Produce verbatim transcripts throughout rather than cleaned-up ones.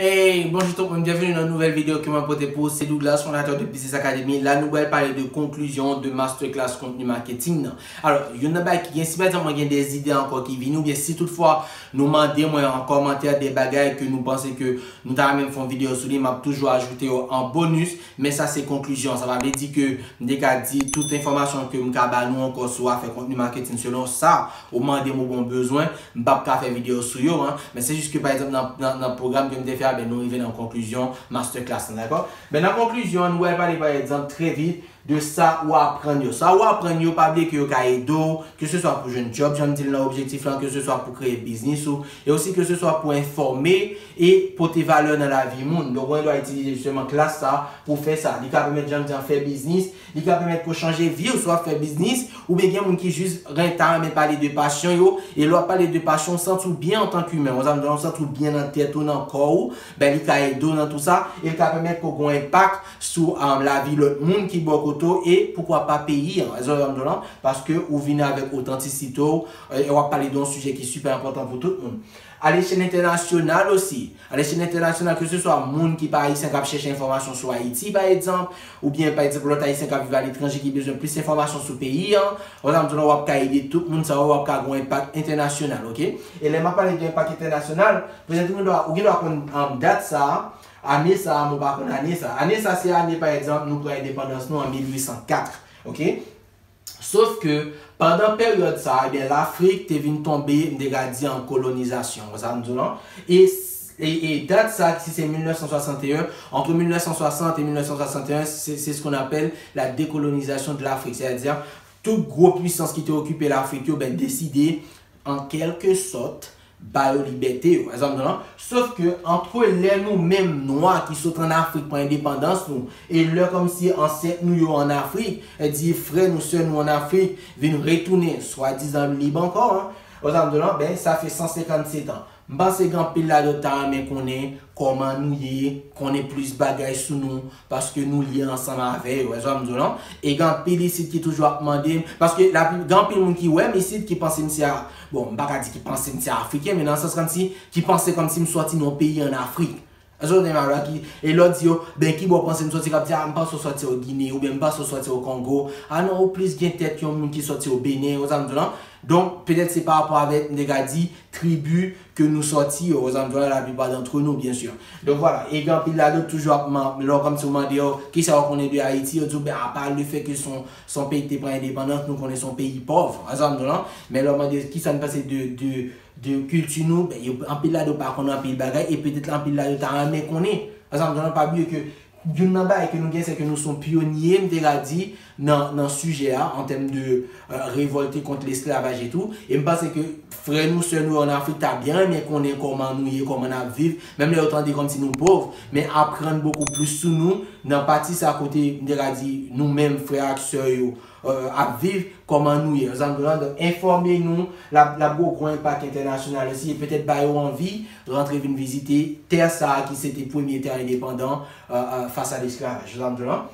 Hey, bonjou tout moun, byenveni nan nouvèl videyo ke mwen pote pou ou. Se Douglas, fondatè de Business Academy. La, nou pral pale de konklizyon de masterclass contenu marketing nan. Alò, youn nan bagay ki gen, si pa egzanp mwen gen de zide ankò ki vini, oubyen si toutfwa nou mande mwen an kòmantè de bagay ke nou panse ke nou ta renmen fè yon videyo sou li, m ap toujou ajoute yo an bonus, men sa se konklizyon. Sa pa vle di ke m te ka di tout enfòmasyon ke m ka ba nou ankò sou afè contenu marketing selon sa ou mande m oubyen w bezwen, m p ap ka fè videyo sou yo, an. Men se jis ke, pa egzanp, nan, nan, nan pwogram ke m te fè a, ben, nou rive nan konklizyon masterclass lan, dakò? Ben, nan konklizyon an, nou pral pale, pa egzanp, trè vit de sa ou aprann yo. Sa ou aprann yo, pa bliye ke yo ka ede w, ke se swa pou jwenn djòb, jan m di l nan objektif lan, ke se swa pou kreye biznis ou, e osi ke se swa pou enfòme e pote valè nan lavi moun. Donk, ou gen dwa itilize jisteman klas sa pou fè sa. Li ka pèmèt, jan m di an, fè biznis, li ka pèmèt ke w chanje vi w, swa fè biznis, oubyen gen moun ki jis ren, ta renmen pale de pasyon yo, e lè w ap pale de pasyon, w santi w byen antanke imen, ou santi w byen nan tèt ou, nan kò w, ben, li ka ede w nan tou sa, e li ka pèmèt ke w gen yon enpak sou, um, lavi lòt moun ki bò kote w, e poukwa pa peyi an, ou sa m di w lan, paske ou vini avèk otantisite w, e w ap pale de yon sijè ki sipè enpòtan pou tout moun. Alechèl entènasyonal osi. Alechèl entènasyonal, ke se swa moun ki pa ayisyen k ap chèche enfòmasyon sou Ayiti, pa egzanp, oubyen, pa egzanp, lòt ayisyen k ap viv aletranje ki bezwen plis enfòmasyon sou peyi an, ou sa m di w lan, w ap ka ede tout moun sa yo, w ap ka gen yon enpak entènasyonal, oke? E lè m ap pale de enpak entènasyonal, petèt ou gen dwa, ou gen dwa konn, um, dat sa, ane sa, men w pa konn ane sa. Ane sa, se ane, pa egzanp, nou pran endepandans nou an mil uit san kat, oke? Sof ke, pandan peryòd sa a, ebyen, Lafrik te vin tonbe, m te ka di, an kolonizasyon, ou sa m di w lan. E, e, e dat sa, si se mil nèf san swasanteyen, entre mil nèf san swasant e mil nèf san swasanteyen, c'est, c'est ce qu'on appelle la décolonisation de l'Afrique. Sètadi, tout gwo pwisans ki te okipe Lafrik yo, ben, deside, an kèlke sòt, ba yo libète yo. Ou sa m di w lan. Sof ke, antre lè nou menm nwa ki sot ann Afrik pran endepandans nou, e lè kòmsi ansèt nou yo ann Afrik, e di frè nou, sè nou ann Afrik, vin retounen, swadizan lib ankò, an. Ou sa m di w lan, ben, sa fè san senkannsetan. M panse gen anpil ladan yo ta renmen konnen kòman nou ye, konnen plis bagay sou nou, paske nou lye ansanm avè yo, ou sa m di w lan. E gen anpil isit ki toujou ap mande m, paske lapi, gen anpil moun ki wè m isit ki panse m se a, bon, m pa ka di ki panse m se Afriken, men nan sans kòmsi, ki panse kòmsi m sòti nan yon peyi ann Afrik. Ou sa m di w lan, ki, e lè w di yo, ben, ki bò w panse m sòti, k ap di, a, m panse w sòti o Gine, oubyen m panse w sòti o Kongo. A non, ou plis gen tèt yon moun ki sòti o Benen, ou sa m di w lan. Donk, petèt se pa rapò avèk, m te ka di, tribi ke nou sòti yo, ou sa m di w lan, laplipa dantre nou, byen si. Donk, vwala, e gen anpil ladan yo toujou ap man-, lè w kòmsi w mande yo, kisa yo konnen de Ayiti, yo di w, ben, apa lefèt ke se yon, se yon peyi ki te pran endepandans, nou konnen se yon peyi pòv, ou sa m di w lan. Men lè w mande yo, kisa n panse de, de, de kilti nou, ben, yo, anpil ladan yo pa konn anpil bagay, e petèt anpil ladan yo ta renmen konnen. Ou sa m di w lan, pa bliye ke youn nan bagay ke nou gen, se ke nou se yon pyonye, m te ka di, nan, nan sijè a, an tèm de, euh, revòlte kont lesklavaj e tou. E m panse ke frè nou, sè nou yo ann Afrik ta byen renmen konnen kòman nou ye, kòman n ap viv, menm lè yo tande kòmsi nou pòv, men aprann bokou plis sou nou, nan pati sa kote, m te ka di, nou menm, frè ak sè yo, euh, ap viv, kòman nou ye. Ou sa m di w lan, donk, enfòme nou, l ap, l ap gen yon gwo enpak entènasyonal osi, e petèt ba yo anvi rantre vin vizite tè sa a ki se te premye tè endepandan, euh, euh, fas a lesklavaj. Ou sa m di w lan.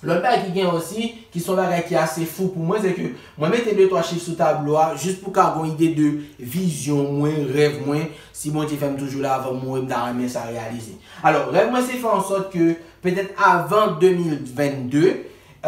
Lòt bagay ki gen osi, ki se yon bagay ki ase fou pou mwen, se ke mwen mete de twa chif sou tablo a, jis pou ka gen yon ide de vizyon mwen, rèv mwen, si Bondye fè m toujou la avan m mouri, m ta renmen sa reyalize. Alò, rèv mwen se fè an sòt ke, petèt avan de mil vennde,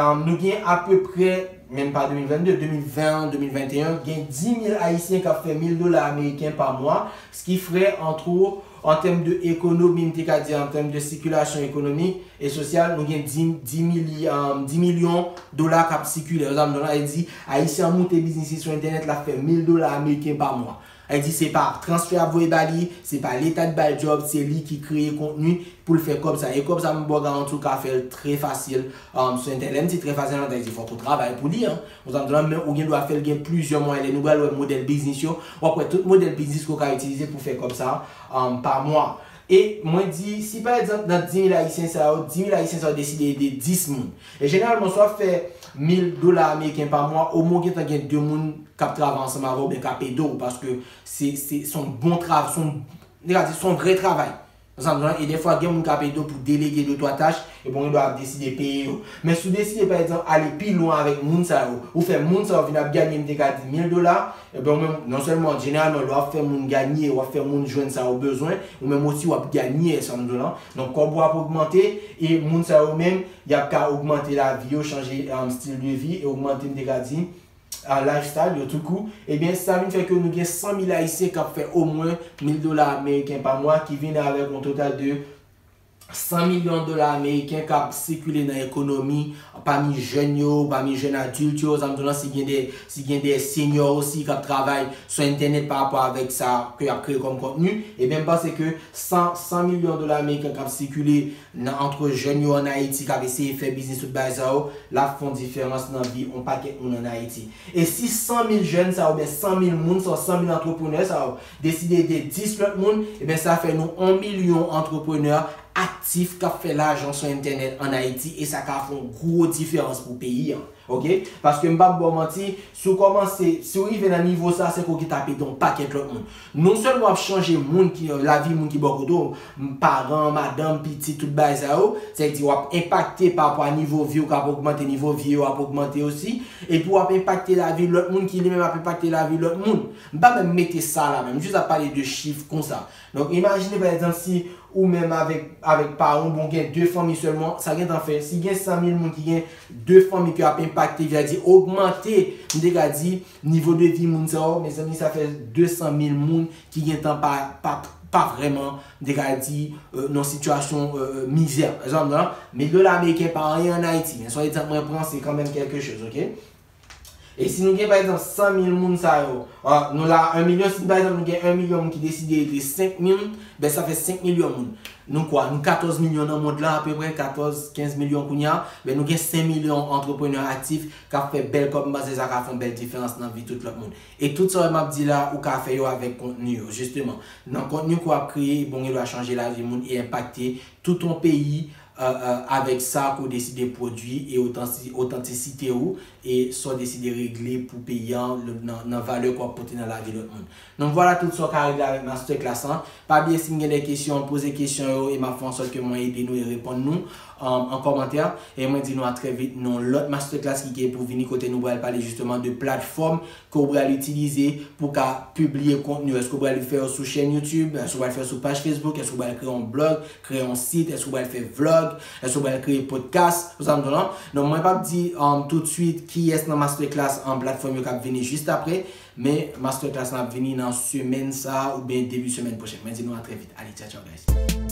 um, nou gen apeprè, menm pa de mil vennde, de mil ven, de mil venteyen, gen dis mil Ayisyen k ap fè mil dola ameriken pa mwa, ce qui ferait, entre autres, an tèm de ekonomi, m te ka di an tèm de sikilasyon ekonomik e sosyal, nou gen dis, dis mil, um, dis milyon dola k ap sikile. Ou sa m di w lan, sa vle di, Ayisyen an moute biznis li sou entènèt, l ap fè mil dola ameriken pa mwa. Sa vle di, se pa transfè ap voye ba li, se pa Leta k ba l djòb, se li ki kreye kontni pou l fè kòb sa. E kòb sa, m ba w garanti, w ka fè l trè fasil, um, sou entènèt. Lè m di trè fasil, sa vle di fòk ou travay pou li, an. Ou sa m di w lan, men ou gen dwa fè l gen plizyè mwayen. Lè nou pral wè modèl biznis yo, w ap wè tout modèl biznis ke w ka itilize pou fè kòb sa, um, pa mwa. E mwen di, si pa egzanp, nan dis mil Ayisyen sa yo, dis mil Ayisyen sa yo deside ede dis moun. E jeneralman, si w ap fè mil dola ameriken pa mwa, omwen w gentan gen de moun k ap travay ansanm avè w, oubyen k ap ede w, paske se, se, se yon bon trav-, se yon, se yon vrè travay. Sa m di w lan, e dèfwa gen moun k ap ede w pou delege de twa tach, e bon, gen dwa ap deside peye yo. Men si w deside, pa egzanp, ale pi lwen avèk moun sa yo, ou fè moun sa yo vin ap ganye, m te ka di, mil dola, e ben, ou menm, non sèlman, jeneralman, lè w ap fè moun ganye, w ap fè moun jwenn sa yo bezwen, ou menm osi, w ap ganye, sa m di w lan. Donk, kòb ou ap ogmante, e moun sa yo menm, y ap ka ogmante lavi yo, chanje, um, stil de vi, e ogmante, m te ka di, a lifestyle yo tou kou, ebyen, sa vin fè ke nou gen san mil Ayisyen k ap fè omwen mil dola ameriken pa mwa ki vin avèk yon total de san milyon dola ameriken k ap sikile nan ekonomi pami jèn yo, pami jèn adilt yo, sa m di w lan, si gen de, si gen de senyò osi k ap travay sou entènèt pa rapò avèk sa ke y ap kreye kòm kontni, ebyen, m panse ke san, san milyon dola ameriken k ap sikile nan, antre jèn yo ann Ayiti k ap eseye fè biznis, tout bagay sa yo, l ap fè yon diferans nan vi yon pakèt moun ann Ayiti. E si san mil jèn sa yo, oubyen san mil moun sa yo, san mil antreprenè sa yo, deside ede dis lòt moun, ebyen, sa fè nou yon milyon antreprenè aktif k ap fè lajan sou entènèt ann Ayiti, e sa ka fè yon gwo diferans pou peyi a. Oke? Paske m p ap ba w manti, si w kòmanse, si w rive nan nivo sa, se ke w gentan ap ede yon pakèt lòt moun. Non sèlman w ap chanje moun ki, lavi moun ki bò kote w, paran, madanm, pitit, tout bagay sa yo, sètadi w ap enpakte pa rapò a nivo vi w k ap ogmante, nivo vi yo ap ogmante osi, epi w ap enpakte lavi lòt moun ki li menm ap enpakte lavi lòt moun. M pa menm mete sa la menm, m jis ap pale de chif konsa. Donk, imajine pa egzanp si ou menm avèk, avèk paran w, bon, gen de fanmi sèlman, sa gentan fè, si gen san mil moun ki gen de fanmi ki ap enpakte, vle di ogmante, m te ka di, nivo de vi moun sa yo, mezanmi, sa fè de san mil moun ki gentan pa, pa, pa vrèman, m te ka di, euh, nan sitiyasyon, euh, mizè. Egzanp, non? Mil dola ameriken pa anyen ann Ayiti, men se yon egzanp mwen pran, se kanmenm kèlke choz, oke? E si nou gen, pa egzanp, san mil moun sa yo, ah, nou la, yon milyon, si pa egzanp nou gen yon milyon moun ki deside ede senk mil, ben sa fè senk milyon moun. Nou kwa, nou katòz milyon nan mond lan apeprè, katòz, kenz milyon kounye a, ben nou gen senk milyon antreprenè aktif k ap fè bèl kòb, m panse sa ka fè yon bèl diferans nan vi tout lòt moun. E tout sa m ap di la, ou ka fè yo avèk kontni yo, jisteman. Nan kontni ke w ap kreye, bon, gen dwa chanje lavi moun e enpakte tout yon peyi, euh, euh, avèk sa ke w deside pwodui e otansi-, otantisite w e sa w deside regle pou peyi a nan, nan valè ke w ap pote nan lavi lòt moun. Donk, vwala tout sa w ka regle avèk masterclass lan. Pa bliye, si m gen de kesyon, poze kesyon yo e m ap fè an sòt ke mwen ede nou e reponn nou, um, an kòmantè. E mwen di nou a trè vit nan yon lòt masterclass ki gen pou vini kote nou pral pale jisteman de platfòm ke w pral itilize pou w ka pibliye kontni. Èske w pral fè yo sou chèn YouTube? Èske w pral fè yo sou paj Facebook? Èske w pral kreye yon blog, kreye yon sit? Èske w pral fè vlog? Èske w pral kreye podcast? Ou sa m di w lan? Donk, mwen p ap di, um, tout swit kiyès nan masterclass an platfòm yo k ap vini jis apre, men masterclass lan ap vini nan semèn sa a oubyen debi semèn pwochèn. Mwen di nou a trè vit. Ale, tchaw, tchaw, guys.